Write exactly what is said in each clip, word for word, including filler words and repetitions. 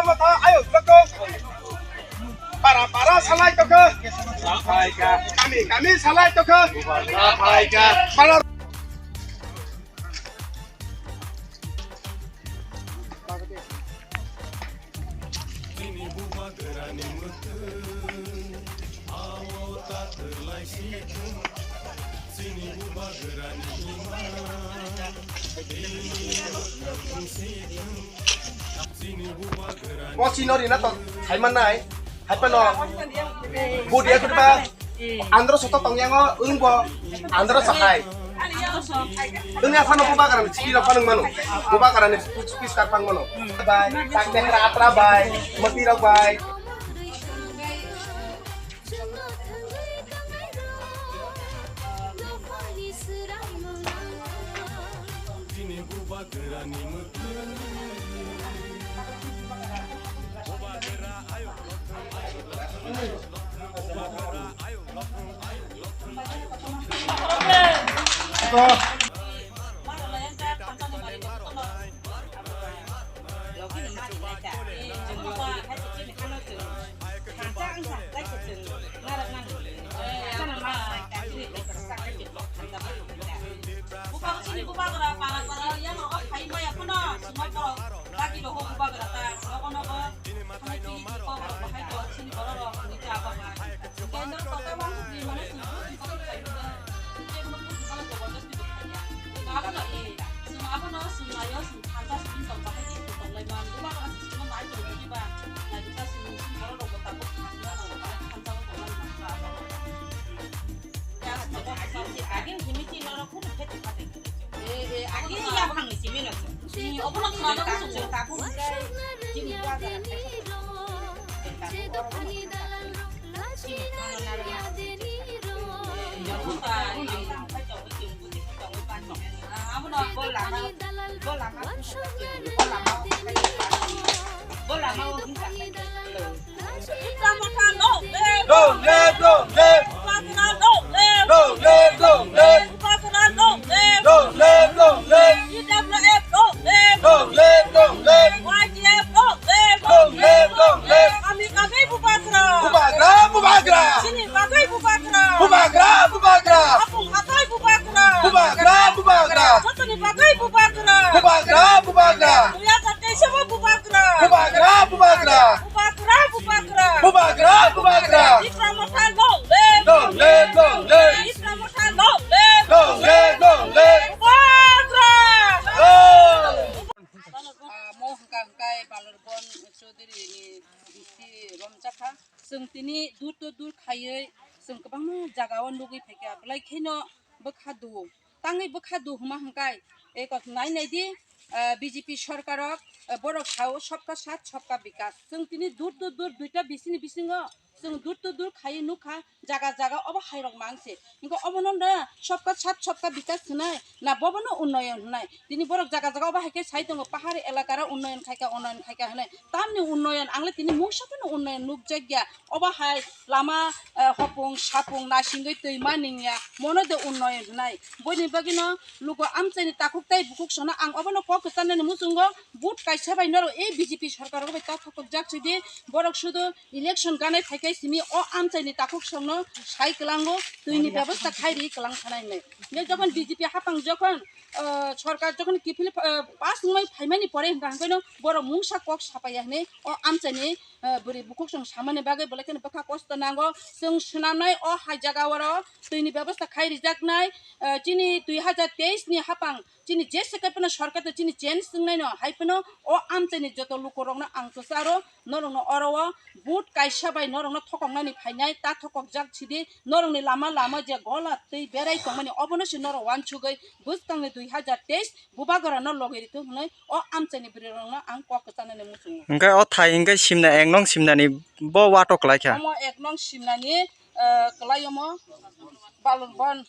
Ayuk toko. Para para salai toko. Kami kami salai toko. Para Bo chino rina to saiman nai. Hai pano. Bo dia kuda. Andro soto tong yango ung bo. Andro sahai. Ung ya phano bubagra ni chikiro phano mano. Bubagra ni speech kar phano mano. Bai. Tak dekra atra bai. Mati rok bai. Bubagra para para yang rok khai maya phano sumai borok lagi dogo bubagra ta nogo nogo. Kami tini tiko borok bahai to chini borok rok ni cha ba ha. Gendro kota bang di mana sini sini sini khai buda. Sini sini mana jabardasti bukhai ya. Abo no e. Sini abo no sini ayo sini thansa sini tong bahai di tong lai man. Bubagra sini sini mai to di ba. Lai di ta sini sini borok rok ta ko khasna na bahai thansa ko tong lai man. Agin himi ti norok kuno phete phate. Eh, eh, agin ya phang ni simi no. Sini obo no khna da kuno. Kabu hingkai. Sini ya ga. Abo no bol lama. Bol lama. Bol lama. Bol lama. Long live, long live. Long live, long live. Long live, long live. Long live, long live. Long live, long live. Kami kami bubagra. Bubagra, bubagra. Chini bagwi bubagra. Bubagra, bubagra. Apung hatai bubagra. Bubagra, bubagra. Jotoni bagwi bubagra. Bubagra, bubagra. Dui hajar teis o bubagra. Bubagra, bubagra. Bubagra, bubagra. Bubagra, bubagra. Tipra Motha long live. Long live, long live. Tipra Motha long live. Long live, long live. Bubagra. Long. Ah, mo hwnkha hwnkhe Balor Bon Chaudhary ni bisti romjakha. Chwng tini dur to dur khaiwi chwng kwbangma jaga o nugwi phaikha. Belai kheno bwkha du. Tangwi bwkha du hwnma hwnkhe, eko nai nai di, ah, B J P sorkar o, ah, borok sao sabka saath sabka bikas. Chwng tini dur to dur duita bisini bisingo chwng dur to dur khaiwi nukha, jaga jaga obo hairok mang se. Hwnkhe obono na sabka saath sabka bikas hwnai, na bobono unnoyon hwnai. Tini borok jaga jaga obo hai khe sai tongo, pahari elakaro unnoyon khaikha, unnoyon khaikha hwnwi. Tamni unnoyon, ang le tini mungsa phano unnoyon nukjakya. Obo hai lama, eh, hopung sapung nasingwi twi ma ningya, mono de unnoyon hwnai. Boini bagwino lugo amchaini takhuk tei bukhuk sono ang obono kok kwcharnani muchungo vote kaisa bai norok ei B J P sorkar bai ta thokjak sidi borok sudu election ganai phaikai simi o amchaini takhuk songno sai kwlango twini bebosta khai ri kwlang thanai hinwi. Nai jokon B J P hapang jokon, eh, sorkar jokon kiphil, eh, pass wngmai phaimani pore hwnkha hwnkhe no borok mungsa kok sapaiya hinwi o amchaini, eh, bwrwi bukhuk song samani bagwi belai kheno bwkha kosto nango. Chwng swnamnai o hai jaga oro twini bebosta khai rijaknai, eh, chini dui hajar teis ni hapang chini jesa kai phano sorkar to chini change wngnaino hai phano o amchaini joto lukurokno ang kwcharo norokno oro o vote kaisa bai norokno thokoknani phainai ta thokokjak sidi norokni lama lama je gola twi berai tongmani obono se norok uansugwi bwskangni dui hajar teis bubagrano logwi rwthwng hwnwi o amchaini bwrwirokno ang kok kwchanani muchungo. Hwnkhe o thai hwnkhe simna ek nong simnani bo wato kwlaikha. Omo ek nong simnani, eh, kwlai omo Balon Bon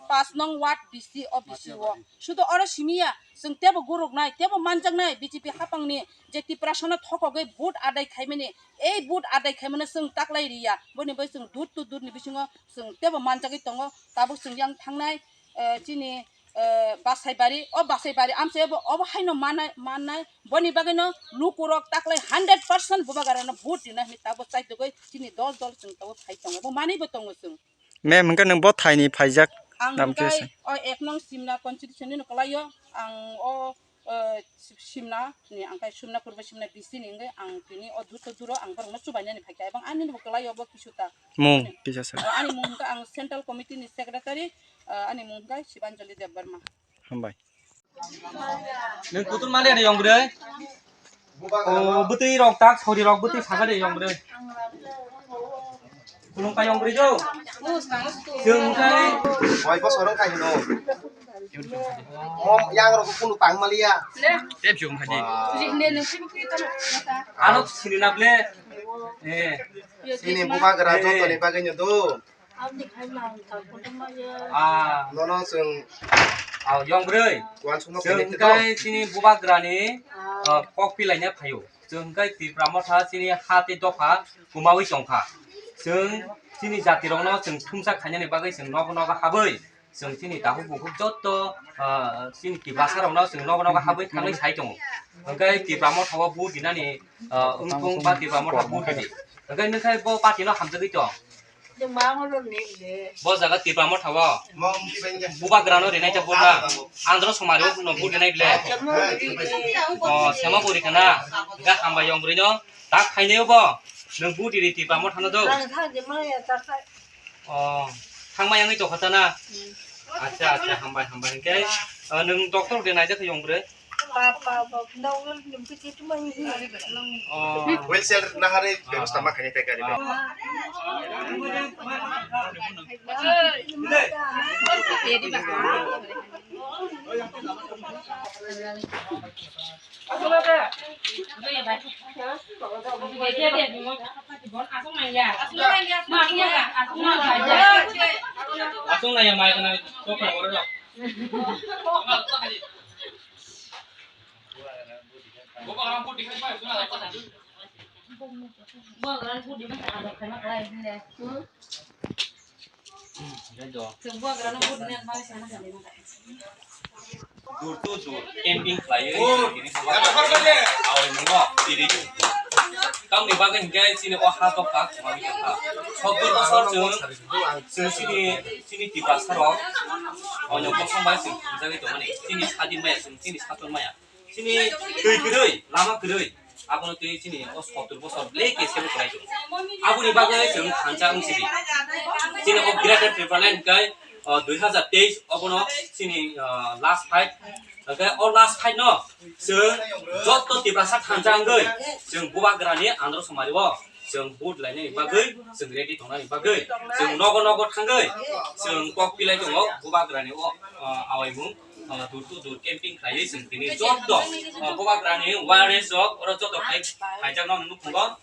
pas nong ward B C o B C o. Sudu oro simiya, chwng tebo guruknai, tebo manjaknai B J P hapangni je Tiprasano thokogwi vote adai khaimani, ei vote adai khaimano chwng taklai riya. Boni bai chwng dur to durni bisingo chwng tebo manjagwi tongo. Tabuk chwng yang thangnai, eh, chini eh, Basaibari, o Basaibari amchai bo obo haino manai, manai, boni bagwino lukurok taklai hundred percent Bubagrano vote rina hinwi tabo chaitugwi chini dol dol chwng tabo phai tongo, bo manwi bo tongo chwng. Ma'am, hwnkhe nwng bo thaini phaijak Ang nam khe hwnkhe se. O ek nong Simna constitution ni kwlaio, ang o, eh, Simna ni, ang khe Simna purbo Simna B C ni hwnkhe ang tini o duto duro ang borokno chubainani phaikha, ebong ani bo kwlaio bo kisu ta. Mung kisa sa. O ani mung hwnkhe ang Central Committee ni Secretary, eh, ani mung hwnkhe Shibanjali Debbarma. Hambai. Nwng kutung maliya de yong bwrwi? O bwtwi rok tak sori rok bwtwi saka de yong bwrwi. Kulung ka yong bwrwi jo. Chwng kai. Hoi bosor wng kha hino. Mom yang rok kunu tang maliya. Tep chwng kha di. Ano sini na ble. Eh. Sini Bubagra joto ni bagwi no do. Ah. Nono chwng ah, yong bwrwi. Kuan sumno Chwng kene hwnkhe tito. Chini Bubagrani, ah, kok pilaina phaio. Chwng hwnkhe Tipra Motha chini ha tei dopha kumawi tongkha. Chwng chini jatirokno chwng thumsa khainani bagwi chwng nogo nogo habwi chwng chini takhuk bukhuk jotto, ah, chini Tiprasarokno chwng nogo nogo habwi thangwi sai tongo. Hwnkhe Tipra Motha o vote dinani, ah, wngthung ba Tipra Motha vote ridi. Hwnkhe nwkhai bo party no hamjagwi tong. Bo jaga Tipra Motha o. Bubagrano rinai ta vote na. Andro Somari o no vote rinai ble. O, sema bo rikha na. Ga hambai yong bwrwi no. Tak khainai bo. Nwng vote ri Tipra Motha no do. O, thangma yangwi tokha ta na. Acha, acha, hambai, hambai. Hwnkhe, o, nwng doctor de naijak yong bwrwi. Oh. Wheelchair nahari bebostha ma khaini pekari. Asung naya mai kana. Door to door camping khlaiwi tini sabo awi mungo tiri. Tamni bagwi hinkhe chini o ha tokha kwmami tongkha. Sottur bosor chwng, chwng chini, chini Tiprasa rok onyo kosong bai chwng thumjagwi tongmani. Chini sadin maya chwng, chini saton maya. Chini twi kwrwi, lama kwrwi. Abono twi chini o sottur bosor belai khe sebo kwlai tongo. Aboni bagwi chwng thansa wng sidi. Chini o Greater Tipraland hwnkhe, o, dui hazar teis obono chini, o, last fight. Hwnkhe o last fight no chwng jotto Tiprasa thansa wngwi chwng Bubagrani Andro Somari o chwng vote lainani bagwi, chwng ready tongnani bagwi, chwng nogo nogo thangwi chwng kok pilai tongo Bubagrani o, o, awaimung, o, door to door camping khlaiwi chwng tini jotto, o, Bubagrani awareness rok oro jotto khai, khaijakno nukhugo.